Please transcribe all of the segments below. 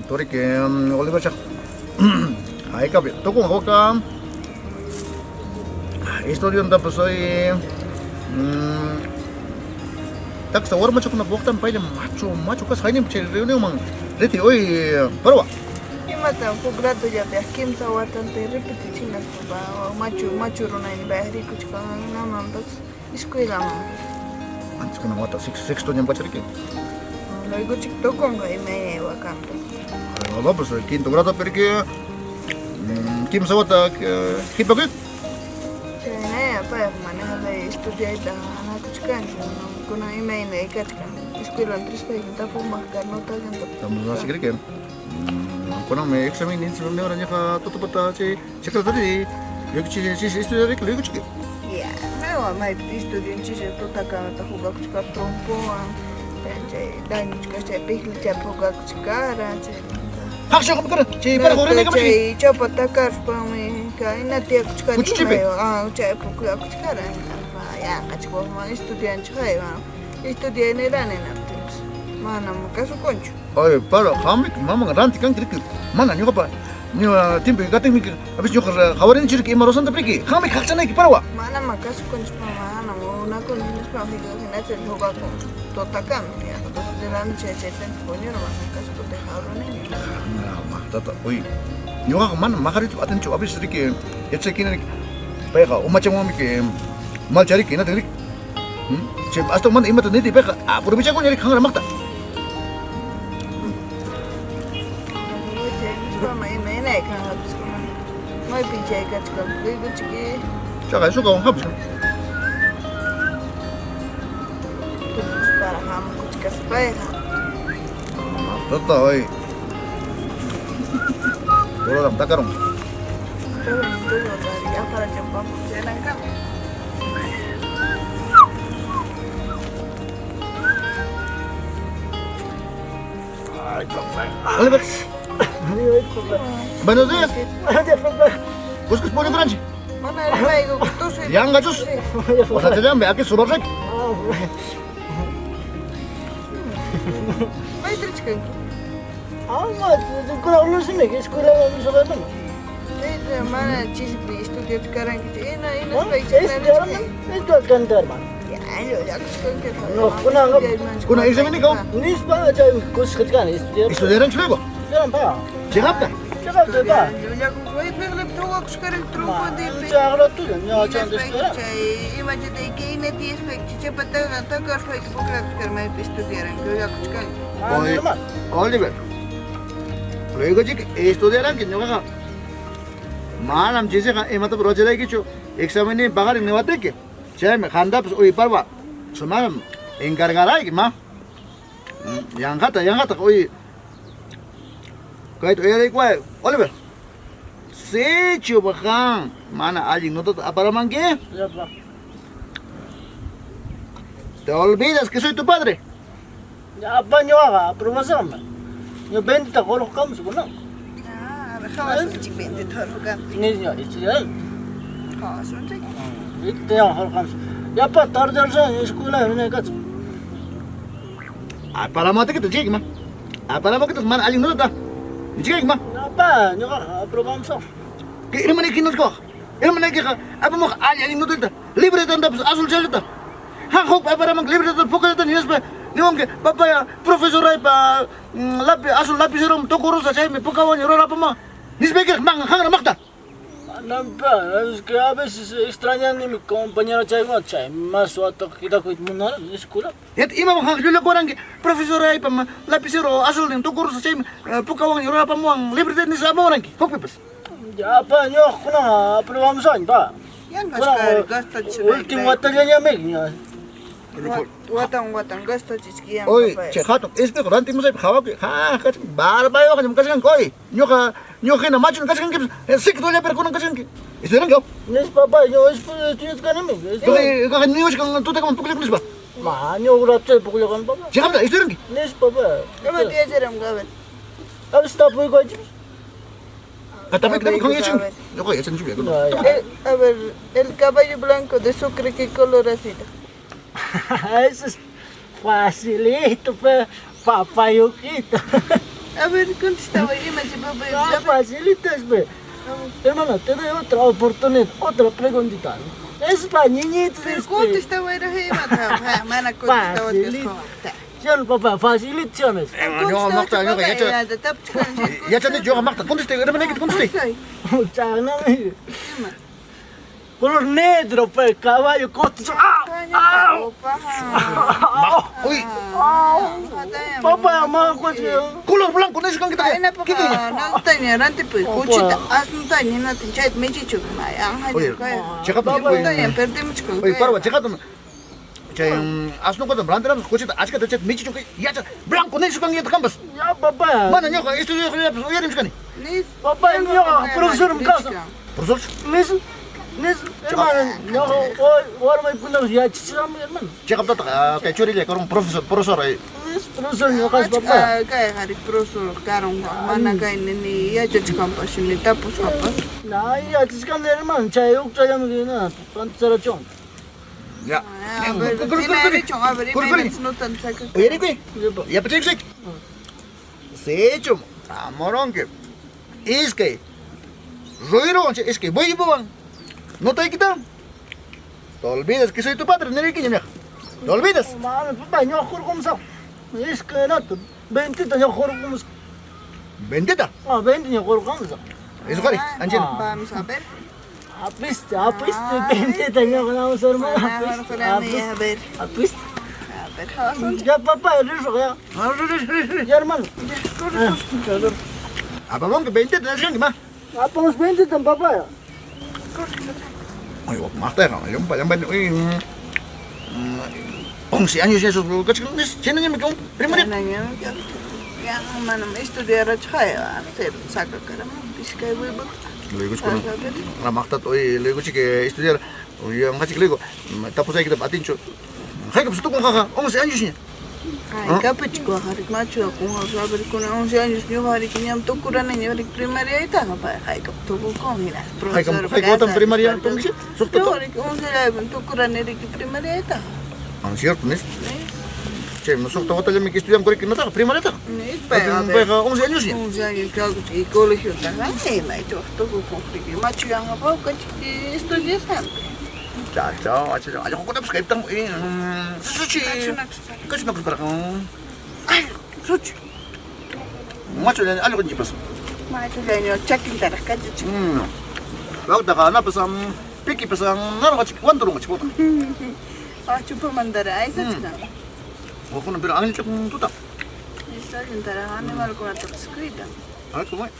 Turiki Oliverchaq haykapi tukun hukqa estudiontapas hoy taksa warmachakunapa waqtan paylla machu machu kasqa hayninpi chay reunionman riti hoy parwa. Imatam huk ratollapi kimsa watanta repetichinaspa machu machu runayni payqa rikuchkanmanpas escuelaman. Antes kunan wata sexto ñam kachkariki. Luego chik tukunqa imayna wakampas. No, pues quinto grado pero que kimsa wata qhipakuy. Chaynaya payqa mana jaqay estudiayta anakuchkanchu kunan imayna kachkan escuelan rispayki tapumaq notaganta. Estamos así cree que kunanmi examen ninchik ñuqa tutapata chay secretaria luego chi estudiar luego chiki. Ya, no, maypi estudianchis tutakamata jugakuchkara trompowan chay dañuchkara chay piqlichapi jugakuchkara chaymanta. Haqsha kara chay para jorene kama Chay chapa takarpami kayna tiyakuchkara. Kuchuchipi? Ah, chaypi jugakuchkara. Yanqachik mana estudianchik hay, estudianirani naptinpas manam kasukunchu. Ay, para qammi maman ranti kanki riki mana ñuqapa ñuqa timpu katinmi a veces ñuqa qhawarini chiriki ima rosanta riki qammi qhaqchanayki parawa. Manam kasukunchu manam unakuni hinaspa hinacha jugakun tutakama yaqa dos de la noche chaypinta puñurun mana kasukuta jawrunini. Maqtata uy ñuqaqa mana maqariyta atinchu a veces riki yachaykina riki payqa umachanwanmi malchariki hinata riki chay hasta mana imata niti payqa aprovechakun riki qanra maqta. Chay nispa imaynay kanqapas kunan maypin chay kachkan rikuchiki. Chaqay sukawan hapichkan. Tukuspara hamukuchkaspayqa. Maqtata hoy. Tororam takarun. Toro toro aparachan chaynankama. Ay, papá. Oliver. Buenos días. Buenos días, papá. Buscas pollo ranchi. Mana rimayku tusuy. Yanqachus. O sea, te llame, aquí subarrek. Mayta richkanki? Ama, kuna ulusini, escuela ulusini. Chayta mana chispi estudiachkarankichu ina inaspayki Estudiarme, esto es cantar, hermano. Ya, llullakuchkanki. No, kuna- Kuna examen ikaw. Nispa chay kusqachkani estudiar. Estudiaranchi luego. Estudiaran pa. Chiqapta. Chiqapta pa. Llullakuq piqlipi tuqakuchkaranki trompo Chaqratulla, ña chanta estudiaran. Chay imachatayki ina tiyaspayki chichapataqa takarpayki puklakuchkara maypi estudiaranki llullakuchkanki. Oye, Oliver. Luego chiki estudiaranki ñuqaqa manam chisiqa imatapas ruwachiraykichu examennin paqarin niwatiki. Chaymi qantapas uyparwa sumanam encargarayki ma. Yanqata yanqata uy kayta uyariykuway Oliver. Sichu qan mana allin notata aparamanki. Ya pa. Te olvidas que soy tu padre. Ya pa ñuqaqa aprobasaqmi. Ñuqa 20 ta qurqamus kunan. Ah, a ver, hawasunchik 20 ta hurqampi. Nis ña estudiaran. Hawasunchik. 20 ta hurqamus. Ya pa tardarsan escuela hinay kachun. Aparamatiki chiki ma. Aparamatiki mana allin notata. Chiki ma. Ya pa ñuqaqa aprobamsaq. Que irmanayki hinaskuwaq. Irmanaykiqa apamuq alli allin notata. Libretantapas azul chalata. Ha huk aparamanki libretata pukalata hinaspa niwanki papaya profesoraypa lapi azul lapicerom tukurusa chaymi pukawan rurapama. Nispaykiqa man hanra maqta. Manam pa, es que a veces extrañan mi compañero chaykuna chay más wata quedakuyta munaran escuela. Yat imawan hanqa llullakuwaranki profesoraypa lapicero azulnin tukurusa chaymi pukawan rurapamuwan libretata nispa apamuwaranki hukpipas. Ya pa ñuqa kunan aprobamsaqña pa. Yanqachkari gastachisqayki. Último watallañami ña. Watan watan gastachichki Oy, yanqapay. chay hatun espejo rantimusaypi hawakuy. Ha, kachkan barbayuqñam kachkanki oy. Ñuqa ñuqa hina machuna kachkankipas siktullapi kunan kachkanki. Estudiaranki aw. Nis papá, ñuqa estudiachkanimi. Tuqay niwachkan tutakaman pukllakun nispa. Ma, ñuqa ratay pukllakan papá. Chiqapta estudiaranki. Nis papá. Ima tiyachiram a ver. A veces tapuykuwaychik. Tapik tapik kan yachan. Ñuqa yachanchu No, ya. A ver, el caballo blanco de Sucre, ¿qué color ha sido? Eso es facilito, pe, papayuquito. A ver, contestaway ima chay papá. Ah, facilito es, pe. Hermano, te doy otra oportunidad, otra preguntita. Es pa niñitos. Pero este. contestaway imata. Mana contestaway Facilito. Yo, papá, facilito, ¿no? Ñuqa maqta, ñuqa yachani ñuqa maqta. Contestay, hermanaykita contestay. Chanami. Color negro, pe, caballo, costo. ¡Ah! ¡Ah! Uy, Papá, mamá, coche. color blanco, nisqankita. Nagtaña rantipuy kuchita asnutaña hinatin chayta michichu Oye, cheqapta. anqaña perdimuchkan. Oye, parwa, cheqapta. Chay asnukunata rantiramos kuchita achkata chayta michichun yacha blanco nisqankita qampas. Ya, papá. Mana ñuqa estudiaqllapas uyarimchkani. Papá, ñuqa profesor en casa. Profesor, Nis, nis, hermano, ñuqa hoy warmaykuna yachachisami, hermano. cheqaptataq kay churilla karun profesor, profesor. Nis, profesor ñuqa es papá. Kay qhari profesor karun mana kay ni yachachkanpas ni tapusqapas. Na, yachachkani, hermano, chay uqchallami hina, pantasarachun. Ya. A ver, a ver, imaynatas saka. Uyarikuy. Yapachaykusayki. Sichum, amoronki. Iskay. Ruyruwan chay iskay buybuwan. Notaykita. Te olvidas que soy tu padre, niriykiña ñaqa. Te olvidas. Mana, papá, ñuqa hurqumusaq. Iskay rato, 20 ñuqa hurqumusaq. Bendita. Ah, 20 ñuqa hurqumusaq. Eso qari, anchena. Vamos a ver. Apiste, apiste, 20 ñuqa vamos hermano, apiste, A apiste, ver, apiste. a ver, Ya, papá, riso, ya. Ya, hermano. ya, corre. Apamonki 20 nisqanki ma. Apamos 20 papá. Ay, maqtayqa, llumpa llampayta. Uy, 11 años ya esos kachkan, chaynañami kan primaria. Ya, manam estudiarachqaya, sakakaramun iskay wiwata. Luego con la maqtat oy luego chique estudiar oy anqachik luego tapusaykita atinchu. Haykap tukun qaqa 11 años ña. Ay, kapichku harik machu kunqa saber kuna 11 años ñuqa ñam tukurani ñuqa primariaytaqa pay haykap tukukun hina. Haykap haykap primaria tunkishi suqta Ñuqa 11 tukurani riki primariaytaqa. Ah, cierto, ¿no? Che, suqta watallami estudiam kuriki nataqa primariataqa. Payqa Payqa 11 años ña. 11 años kawkuchik y colegiotaqa imaytaq tukukun riki machu yanqapawqa estudiasqanpi. Cha, cha, cha, allqukunapas kaypitan suchi. Kachunakusparaq. Ay, suchi. Machu allqunchikpas. Machu chakintaraq kachachik. Waqtaqa napas pikipas narqachik wanturunqachik waqta. Ah, chupamantara aysachkan. Waqkuna pero anchak tuta. Allintaraq animalkunatapas cuidan. A ver, ¿cómo es?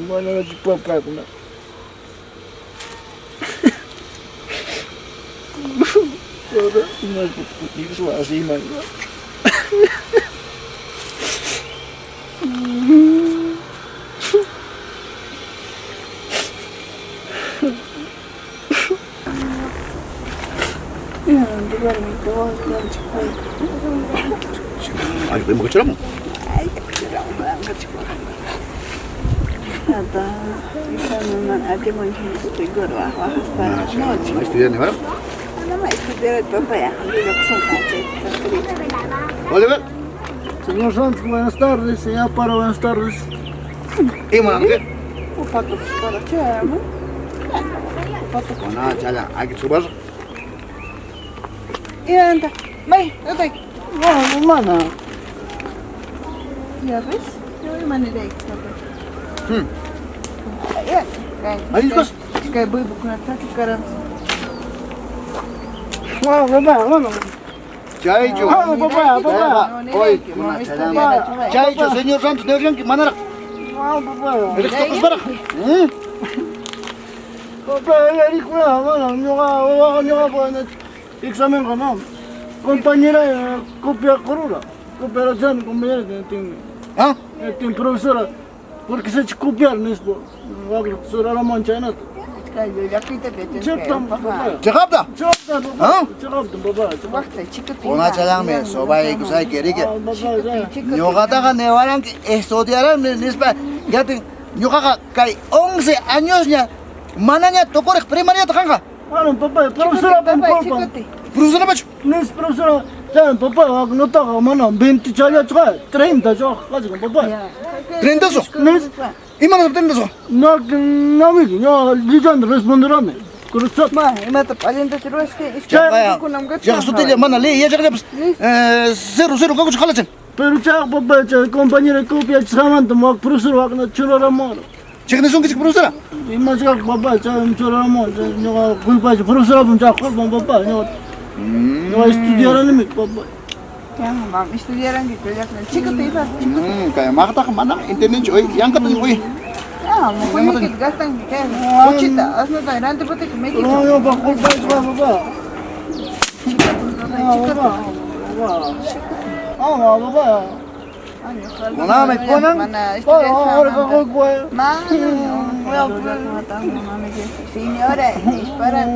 Mana papakuna. Ahora no así, man. Ay, ¿cómo Ay, Oliver. Señor Santos, buenas tardes. Señor Paro, buenas tardes. Ima, ¿qué? Bueno, chala, hay que subir. No, hermana. Ya ves, yo voy manera Ahí estás. No, papá, bueno. Chaycho. Ah, papá, papá. Oye, Chaycho, señor Santos, ne manara. No, papá. El que para. Papá, bueno, yo examen ganó. Compañera copiakurura. Copiarachani compañera tinmi. ¿Ah? Tin profesora porque se copiar nispa. Wak suraraman chaynata. Chiqapta papá. Chiqapta? Chiqapta papá. ¿Ah? Chiqapta papá. Waqta chikuti. Kunachallanmi sobaykusayki riki. Ah, papá. Ñuqataqa niwaranki estudiarani nispa yatin ñuqaqa kay 11 añosña manaña tukuriq primariata qanqa. Bueno, papá, profesora culpa. Profesora pachu. Nis profesora, chay papá, wak notaqa mana 20 challachqa, 30 chaq kachkan papá. 30 so. Nis Imanaspa 30 so? no no ño lillando responderame. Cruzat. Ma, imata p'allintachu ruwasqa Chaqaya. iskaykunam kachkan. Chaqa sutilla mana ley yachaqllapas. 0 0 kakuch qalachan. Pero chay papá, chay compañera copiachisqamanta wak profesor wak na churaramon. Chiqnisunkichik profesora. Ima chaq papá, chay churaramon, ñuqa culpa profesora chay culpa papá, ñuqa ñuqa estudiaranimi papá. Ya, mam, estudiaranki kallaqna. Chikuti iba. Kay maqtaqa mana entendinchu uy, yanqata uy. Ya, mujuñaykita gastanki kay kuchita, asnata rantiputiki No, mikichu. ñuqa culpa papá. Chikuti. Papá. Ah, papá. Kunami, kunan. Mana Ahora estudiasqanmanta. Mana, señora, disparan.